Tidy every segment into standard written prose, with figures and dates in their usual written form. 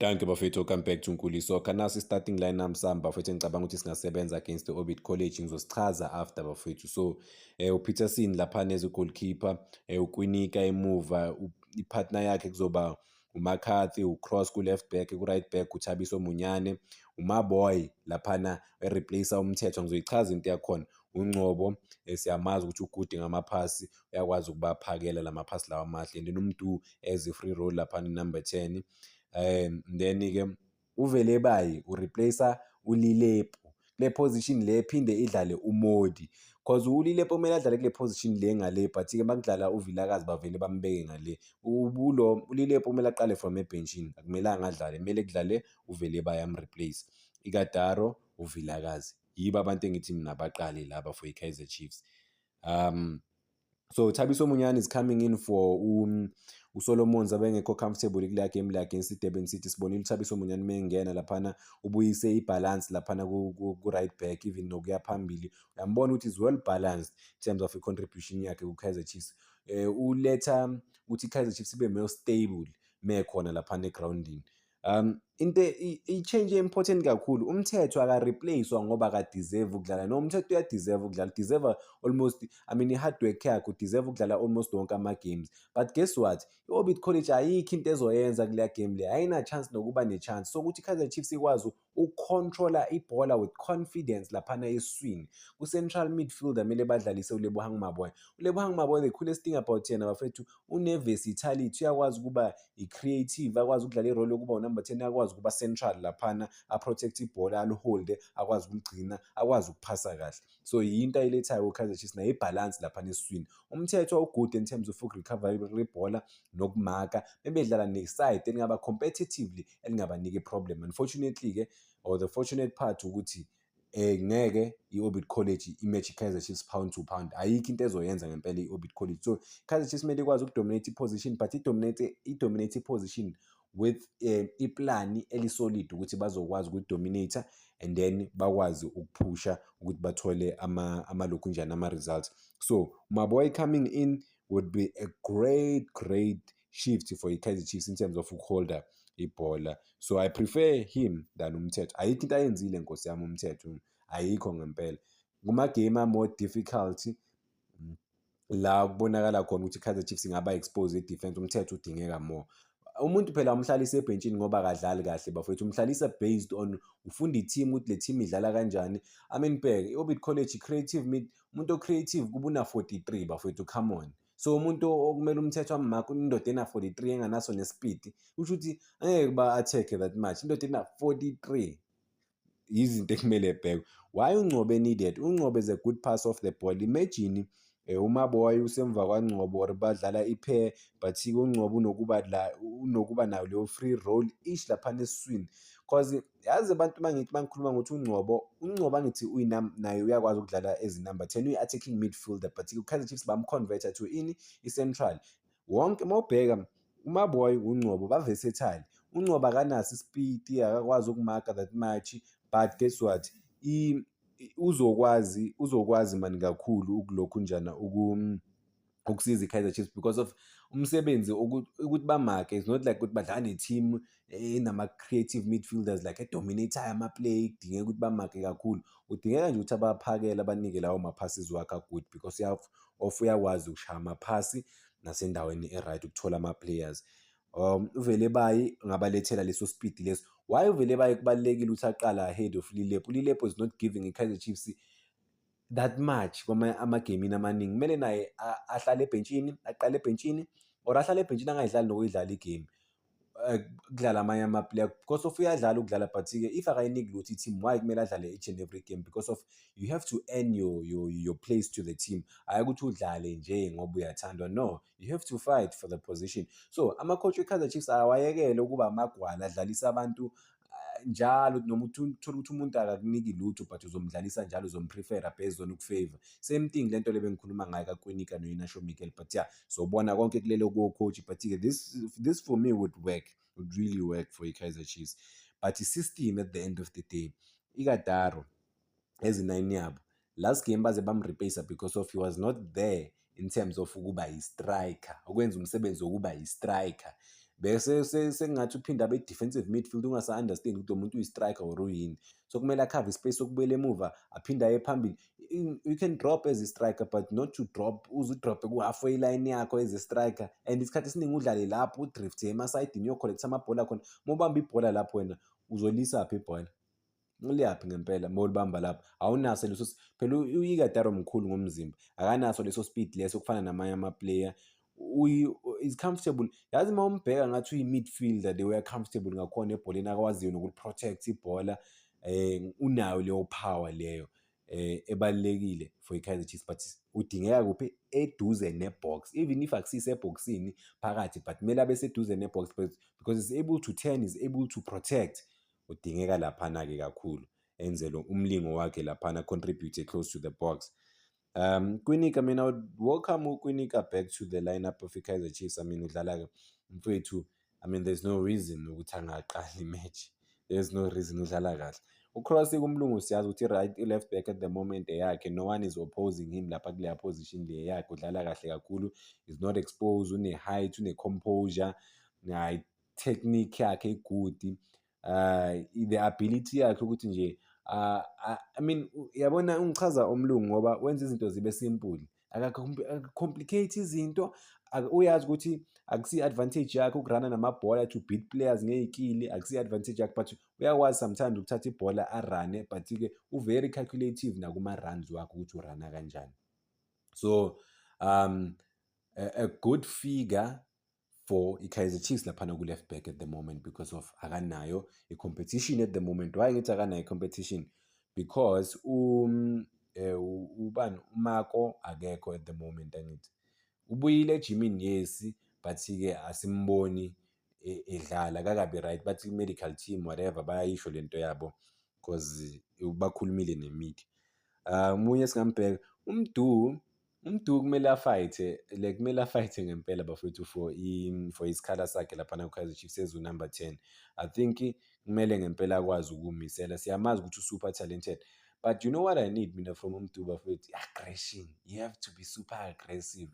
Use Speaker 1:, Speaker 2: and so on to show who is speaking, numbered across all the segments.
Speaker 1: Dankie bafethu, welcome back to Nkuli Soccer. Nasi starting lineup sami bafethu, engicabanga ukuthi singasebenza against the Orbit College. Ngizosichaza after bafethu. So uPeterson laphana as goalkeeper, uKwinika emuva, ipartner yakhe kuzoba uMcCarthy, uCross ku-left back, ku-right back uThabiso Munyane, uMaboy laphana ereplace uMthethwa. Ngizoyichaza into yakhona. UNgcobo siyamazi ukuthi ugood ngamaphasi, uyakwazi ukubaphakela lamaphasi lawa amahle, and then uMdu as a free role laphana number 10. Then-ke uVelebayi ureplace uLilepo kule position le, phinde idlale uModi, 'cause uLilepo kumele adlale kule position le ngale, but-ke makudlala uVilakazi bavele bambeke ngale. Ulo uLilepo kumele aqale from ebhentshini, akumelanga adlale, kumele kudlale uVelebayi amreplace. Ighodaro, uVilakazi, yibo abantu engithi mina baqale laba for i-Kaizer Chiefs. So Thabiso Munyane is coming in for uSolomons abengekho comfortable kuleya game le against i-Durban City. Sibonile uThabiso Munyane mengena laphana, ubuyise ibalance laphana ku-right back, even nokuya phambili. Uyambona ukuthi is well balanced in terms of i-contribution yakhe ku-Kaizer Chiefs. Uletha ukuthi i-Kaizer Chiefs ibe more stable mekhona laphana egrawundini. Into i-change important kakhulu, uMthethwa aka-replace-wa ngoba aka-deserve ukudlala. No, uMthethwa uya-deserve ukudlala, deserve almost, I mean, i-hard work yakhe, udeserve ukudlala almost wonke ama-games. But guess what, i-Orbit College ayikho into ezoyenza kuleya game le, ayina-chance nokuba ne-chance. So ukuthi i-Kaizer Chiefs ikwazi ukucontrola ibhola with confidence laphana esiswini ku-central midfielder, kumele badlalise uLebohang Maboe. ULebohang Maboe, the coolest thing about yena bafethu, une-versatility, uyakwazi ukuba i-creative, akwazi ukudlala irole yokuba unumber 10, akwazi ukuba central laphana, a-protect ibhola, aliholde, akwazi ukuligcina, akwazi ukuphasa kahle. So yinto ayilethayo ku-Kaizer Chiefs, nayo ibalance laphana esiswini. UMthethwa ugood in terms of ukurecover ibhola nokumaka bebedlala ne-side elingaba competitively, elingabanika i-problem. Unfortunately-ke, or the fortunate part, ukuthi ngeke i-Orbit College i-match i-Kaizer Chiefs pound to pound. Ayikho into ezoyenza ngempela i-Orbit College. So Kaizer Chiefs kumele ikwazi ukudominate i-position, but i-dominate i-position with iplani elisolid ukuthi bazokwazi ukuyidominate and then bakwazi ukuphusha ukuthi bathole amalokhunjana ama-results. So Maboy coming in would be a great great shift for i-Kaizer Chiefs in terms of ukuholda ibhola. So I prefer him than uMthethwa. Ayikho into ayenzile nkosi yami uMthethwa, ayikho ngempela. Kuma-game a-more difficult la kubonakala khona ukuthi i-Kaizer Chiefs ingaba expose i-defense, uMthethwa udingeka more. Umuntu phela umhlalisa ebhentshini ngoba akadlali kahle bafowethu, umhlalisa based on ufunda i-team ukuthi le team idlala kanjani. I mean, bheka i-Orbit College, creative mid, umuntu o-creative kuba una-43 bafowethu, come on. So umuntu okumele uMthethwa ammakhe, indoda ena-43 enganaso nespeed, kusho ukuthi angeke ba-attack that much. Indoda ena-43, izinto ekumele ebhekwe. Why uNgcobo needed? UNgcobo is a good pass off the ball. Imagine uMaboy usemva kwaNgcobo or badlala i-pair, but-ke uNgcobo unokuba la, unokuba nayo leyo free role ish laphana esiswini, 'cause yazi abantu mangithi mangikhuluma ngokuthi uNgcobo, uNgcobo angithi naye uyakwazi ukudlala as number 10, uyi-attacking midfielder, but i-Kaizer Chiefs bamconverta to ini, i-central. Wonke mawubheka uMaboy, uNgcobo ba-versatile. UNgcobo akanaso ispeed, akakwazi ukumaka that much, but guess what, uzokwazi mani kakhulu ukulokhunjana ukusiza i-Kaizer Chiefs because of umsebenzi ukuthi bamake. It's not like ukuthi badlala ne-team enama-creative midfielders like edominate-ayo ama-play, kudingeka ukuthi bamake kakhulu. Kudingeka nje ukuthi abaphakele, abanike lawo ma-passes wakhe a-good, because of uyakwazi ukushaya amaphasi nasendaweni e-right ukuthola ama-players. UVelebayi ungabalethela leso speed leso. Why uVelebayi kubalulekile ukuthi aqale ahead of Lilepo? ULilepo is not giving i-Kaizer Chiefs that much amagemini amaningi. Kumele naye ahlale ebhentshini, aqale ebhentshini or ahlale ebhentshini, angayidlali nokuyidlala igame, kudlale amanye ama-player, because of uyadlala ukudlala, but-ke if akayiniki lutho i-team, why kumele adlale each and every game? Because of you have to earn your place to the team. Hhayi ukuthi udlale nje ngoba uyathandwa, no, you have to fight for the position. So ama-coach we-Kaizer Chiefs awayekele ukuba amagwala, adlalisa abantu njalo, noma uthole ukuthi umuntu akakuniki lutho, but uzomdlalisa njalo, uzomprefera based on ukufavour. Same thing lento le bengikhuluma ngayo kaKwinika no-Inacio Miguel, but yeah, sobona konke kulelo ko-coach, but-ke this for me would work, would really work for i-Kaizer Chiefs. But i-system at the end of the day, Ighodaro ezi-nine yabo last game baze bamreplace because of he was not there in terms of ukuba yi-striker, ukwenza umsebenzi wokuba yi-striker. Bese sengathi uphinde abe defensive midfield, ungasa-understand ukuthi lo muntu uyi-striker or uyini. So kumele a-cover ispace sokubuyela emuva, aphinde aye phambili. You can drop as a striker, but not to drop uze udrophe ku-halfway line yakho as a striker, and isikhathi esiningi udlale lapho, udrifte emasayidini, uyocollecta amabhola khona. Uma ubamba ibhola lapho wena, uzolisaphi ibhola? Uliyaphi ngempela uma ulibamba lapho? Awunaso leso, phela u-Ighodaro mkhulu ngomzimba, akanaso leso speed leso okufana namanye ama-player. Is comfortable, yazi, uma umbheka ngathi uyi-midfielder, the way comfortable ngakhona ebholeni, akwaziyo nokuliprotect ibhola. Unayo leyo power leyo ebalulekile for i-Kaizer Chiefs, but udingeka kuphi? Eduze ne-box, even if akusise ebhokisini phakathi, but kumele abe seduze ne-box because is able to turn, is able to protect. Udingeka laphana-ke kakhulu, enze lo umlingo wakhe laphana, contribute close to the box. Kwinika, I mean, I would welcome uKwinika back to the lineup of i-Kaizer Chiefs. I mean, udlala mfethu, I mean, there's no reason ukuthi angaqali i-match, there's no reason, udlala kahle. UCross kumlungu, siyazi ukuthi i-right, i-left back at the moment eyakhe, no one is opposing him lapha kuleya position le yakhe. Udlala kahle kakhulu, is not exposed, une-height, une-composure, technique yakhe i-good, the ability yakhe ukuthi nje, I mean, yabona, ungichaza umlungu ngoba wenza izinto zibe simple, akacomplicate izinto. Uyazi ukuthi akusiyi advantage yakhe ukurana namabhola to beat players ngey'skill, akusiyi advantage yakhe, but uyakwazi sometimes ukuthatha ibhola arane, but-ke u-very calculative nakuma-runs wakhe ukuthi urana kanjani. So a good figure for i-Kaizer Chiefs laphana ku-left back at the moment, because of akanayo i-competition at the moment. Why ngithi akanayo i-competition? Because ubani, uMako akekho at the moment. Angithi ubuyile ejimini, yes, but-ke asimboni edlala, akakabi right. Bathi i-medical team, whatever, bayayisho lento yabo because bakhulumile ne-media. Omunye esingambheka, uMdu. UMdu kumele a-fight-e, like kumele a-fight-e ngempela, bafowethu, for isikhala sakhe laphana ku-Kaizer Chiefs as u-number 10. I think kumele ngempela akwazi ukumisela. Siyamazi ukuthi u-super talented, but you know what I need mina from uMdu, bafowethu? Aggression. You have to be super aggressive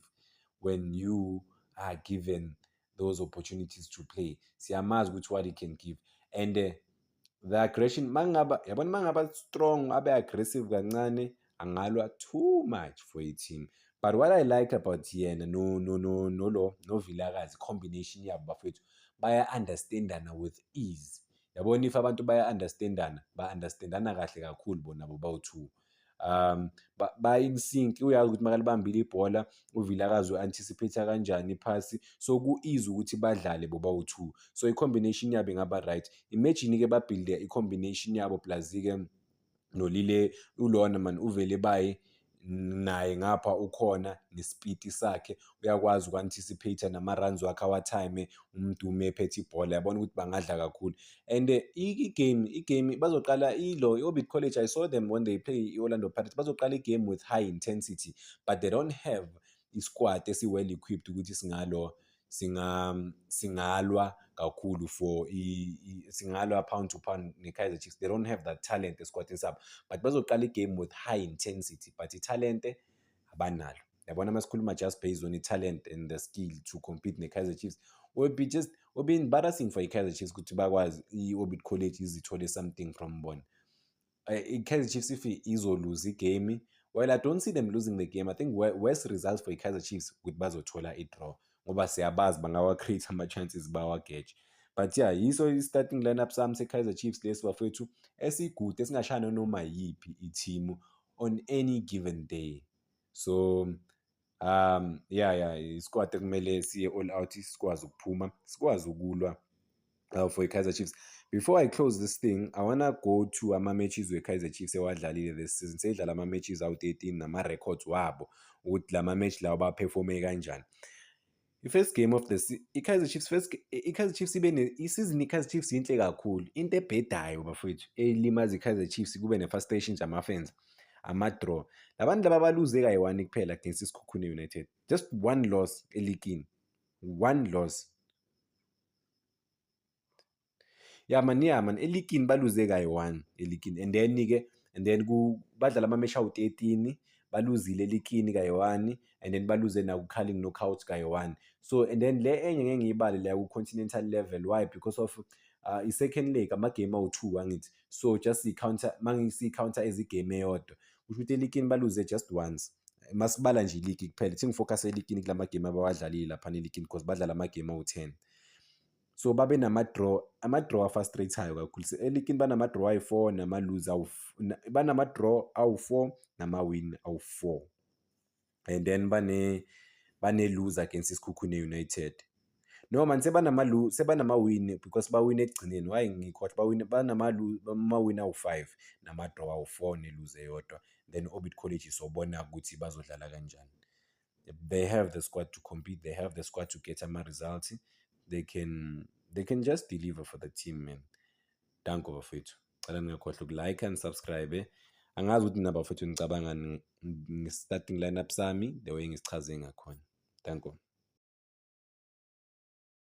Speaker 1: when you are given those opportunities to play. Siyamazi ukuthi what he can give and the aggression, mangaba, yabona, mangaba strong, abe aggressive kancane, angalwa too much for i-team. But what I like about yena no no no nolo noVilakazi, combination yabo, bafethu, baya-understandana with ease. Yabona, if abantu baya-understandana, ba-understandana kahle kakhulu bona bobawu-two. Ba-in sync. Uyazi ukuthi makalibambile ibhola uVilakazi, u-anticipate kanjani iphasi, so ku-easy ukuthi badlale bobawu-two. So i-combination yabo ingaba right. Imagine-ke ba-build-e i-combination yabo, plus-ke nolile ulona man uvele baye naye ngapha, ukhona nespeed sakhe, uyakwazi uku-anticipate nama-runs wakhe, awa-time umuntu uma ephethe ibhola. Yabona ukuthi bangadla kakhulu. And i-game bazoqala ilo i-Orbit College. I saw them when they play i-Orlando Pirates. Bazoqala i-game with high intensity, but they don't have i-squad esi-well equipped ukuthi singalo singalwa kakhulu for singalwa pound to pound ne-Kaizer Chiefs. They don't have that talent esquadini sabo, but bazoqala i-game with high intensity, but ithalente abanalo. Yabona, masikhuluma just based on i-talent and the skill to compete ne-Kaizer Chiefs, will be embarrassing for i-Kaizer Chiefs ukuthi bakwazi i-Orbit College izithole something from bona. I-Kaizer Chiefs, if izoluza igame, well, I don't see them losing the game. I think worst results for i-Kaizer Chiefs ukuthi bazothola i-draw, ngoba siyabazi bangawa-create ama-chances, bawageje. But yeah, yiso i-starting lineup sami se-Kaizer Chiefs lesi, bafethu, esigude, esingashaya noma yiphi i-team on any given day. So yeah, isquad ekumele siye all out, sikwazi ukuphuma, sikwazi ukulwa for i-Kaizer Chiefs. Before I close this thing, I wanna go to ama-matches we-Kaizer Chiefs ewadlalile this season. Seyidlala ama-matches awu-13, nama-records wabo, ukuthi lama match lawo ba-perform-e kanjani. I-first game of the i-Kaizer Chiefs, first i-Kaizer Chiefs ibe ne isizini, i-Kaizer Chiefs inhle kakhulu. Into ebhedayo, bafowethu, elimaza i-Kaizer Chiefs, kube ne-frustration nje ama-fans, ama-draw. Labantu laba baluze kayi-one kuphela against iSekhukhune United. Just one loss eligini. One loss. Yeah man, yeah man, eligini baluze kayi-one eligini, and then-ke and then ku badlala ama-match awu-13, Baluzile elikini kayi-one and then baluze naku-Carling Knockout kayi-one. So and then le enye ngeke ngiyibale la ku-continental level. Why? Because of i-second leg, ama-game awu-two, angithi? So just i-counter, mangisiyi-counter as igame eyodwa, kusho ukuthi elikini baluze just once. Masibala nje iligi kuphela, ithi ngi-focus eligini kulama game abawadlalile laphana eligini, because badlala ama-game awu-10. So babe nama-draw, ama-draw a-frustrate-ayo kakhulu eligini. Banama-draw ayi-four nama-lose, banama-draw awu-four nama-win awu-four, and then bane-lose against iSekhukhune United. No man, sebanama-win because bawine ekugcineni. Why ngikhohlwa? Bawine, banama-win awu-five nama-draw awu-four ne-lose eyodwa. Then Orbit College, sobona ukuthi bazodlala kanjani. They have the squad to compete, they have the squad to get ama-results. They can just deliver for the team, man. Danko bafethu, cela ningakhohlwa uku-like and subscribe. Angazi ukuthi nina bafethu nicabangani nge-starting lineup sami, the way ngisichaze ngakhona. Danko.